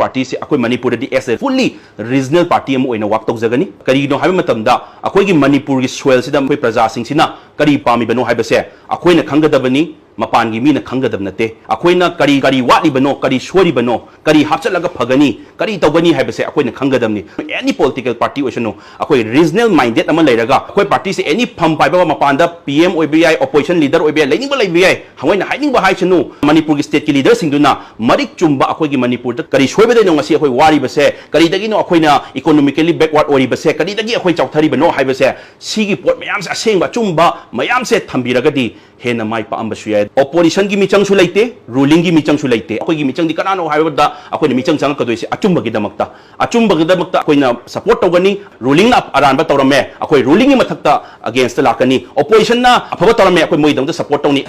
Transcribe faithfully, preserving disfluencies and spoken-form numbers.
ꯄꯥꯔꯇꯤꯁꯦ ꯑꯩꯈꯣꯏ ꯃꯅꯤꯄꯨꯔꯗꯗꯤ as a fully regional party ꯑꯃ ꯑꯣꯏꯅ ꯋꯥꯛ ꯇꯧꯖꯒꯅꯤ꯫ ꯀꯔꯤꯒꯤꯅꯣ ꯍꯥꯏꯕ ꯃꯇꯝꯗ, ꯑꯩꯈꯣꯏꯒꯤ ꯃꯅꯤꯄꯨꯔꯒꯤ ꯁꯣꯏꯜꯁꯤꯗ ꯑꯩꯈꯣꯏ ꯄ꯭ꯔꯖꯥꯁꯤꯡꯁꯤꯅ ꯀꯔꯤ ꯄꯥꯝꯃꯤꯕꯅꯣ ꯍꯥꯏꯕꯁꯦ ꯑꯩꯈꯣꯏꯅ ꯈꯪꯒꯗꯕꯅꯤ, ꯃꯄꯥꯟꯒꯤ ꯃꯤꯅ ꯈꯪꯒꯗꯕ ꯅꯠꯇꯦ꯫ ꯑꯩꯈꯣꯏꯅ ꯀꯔꯤ ꯀꯔꯤ ꯋꯥꯠꯂꯤꯕꯅꯣ, ꯀꯔꯤ ꯁꯣꯏꯔꯤꯕꯅꯣ, ꯀꯔꯤ ꯍꯥꯞꯆꯤꯜꯂꯒ ꯐꯒꯅꯤ, ꯀꯔꯤ ꯇꯧꯒꯅꯤ ꯍꯥꯏꯕꯁꯦ ꯑꯩꯈꯣꯏꯅ ꯈꯪꯒꯗꯕꯅꯤ꯫ Any political party ꯑꯣꯏꯁꯅꯨ, ꯑꯩꯈꯣꯏ ꯔꯤꯖꯅꯦꯜ ꯃꯥꯏꯟꯗꯦꯠ ꯑꯃ ꯂꯩꯔꯒ, ꯑꯩꯈꯣꯏ ꯄꯥꯔꯇꯤꯁꯦ ꯑꯦꯅꯤ ꯐꯝ ꯄꯥꯏꯕ, ꯃꯄꯥꯟꯗ ꯄꯤ ꯑꯦꯝ ꯑꯣꯏꯕ ꯌꯥꯏ, ꯑꯣꯄꯣꯖꯤꯁꯟ ꯂꯤꯗꯔ ꯑꯣꯏꯕ ꯌꯥꯏ, ꯂꯩꯅꯤꯡꯕ ꯂꯩꯕ ꯌꯥꯏ, ꯍꯉꯣꯏꯅ ꯍꯥꯏꯅꯤꯡꯕ ꯍꯥꯏꯁꯅꯨ, ꯃꯅꯤꯄꯨꯔꯒꯤ ꯁ꯭ꯇꯦꯠꯀꯤ ꯂꯤꯗꯔꯁꯤꯡꯗꯨꯅ ꯃꯔꯤꯛ ꯆꯨꯝꯕ ꯑꯩꯈꯣꯏꯒꯤ ꯃꯅꯤꯄꯨꯔꯗ ꯀꯔꯤ ꯁꯣꯏꯕꯗꯩꯅꯣ ꯉꯁꯤ ꯑꯩꯈꯣꯏ ꯋꯥꯔꯤꯕꯁꯦ, ꯀꯔꯤꯗꯒꯤꯅꯣ ꯑꯩꯈꯣꯏꯅ ꯏꯀꯣꯅꯣꯃꯤꯀꯦꯂꯤ ꯕꯦꯛꯋꯥꯔꯗ ꯑꯣꯏꯔꯤꯕꯁꯦ, ꯀꯔꯤꯗꯒꯤ ꯑꯩꯈꯣꯏ ꯆꯥꯎꯊꯔꯤꯕꯅꯣ ꯍꯥꯏꯕꯁꯦ, ꯁꯤꯒꯤ ꯄꯣꯠ ꯃꯌꯥꯝꯁꯦ, ꯑꯁꯦꯡꯕ ꯑꯆꯨꯝꯕ ꯃꯌꯥꯝꯁꯦ ꯊꯝꯕꯤꯔꯒꯗꯤ ꯍꯦꯟꯅ ꯃꯥꯏ ꯄꯥꯛꯑꯝꯕꯁꯨ ꯌꯥꯏ꯫ ꯑꯣꯄꯣꯖꯤꯁꯟꯒꯤ ꯃꯤꯆꯪꯁꯨ ꯂꯩꯇꯦ, ꯔꯨꯂꯤꯡꯒꯤ ꯃꯤꯆꯪꯁꯨ ꯂꯩꯇꯦ꯫ ꯑꯩꯈꯣꯏꯒꯤ ꯃꯤꯆꯪꯗꯤ ꯀꯅꯥꯅꯣ ꯍꯥꯏꯕꯗ, ꯑꯩꯈꯣꯏꯅ ꯃꯤꯆꯪ ꯆꯪꯉꯛꯀꯗꯣꯏꯁꯦ ꯑꯆꯨꯝꯕꯒꯤꯗꯃꯛꯇ꯫ ꯑꯆꯨꯝꯕꯒꯤꯗꯃꯛꯇ ꯑꯩꯈꯣꯏꯅ ꯁꯄꯣꯔꯠ ꯇꯧꯒꯅꯤ꯫ ꯔꯨꯂꯤꯡꯅ ꯑꯔꯥꯟꯕ ꯇꯧꯔꯝꯃꯦ, ꯑꯩꯈꯣꯏ ꯔꯨꯂꯤꯡꯒꯤ ꯃꯊꯛꯇ ꯑꯒꯦꯟꯁꯇ ꯂꯥꯛꯀꯅꯤ꯫ ꯑꯣꯄꯣꯖꯤꯁꯟꯅ ꯑꯐꯕ ꯇꯧꯔꯝꯃꯦ, ꯑꯩꯈꯣꯏ ꯃꯣꯏꯒꯤꯗꯃꯛꯇ ꯁꯄꯣꯔꯠ ꯇꯧꯅꯤ꯫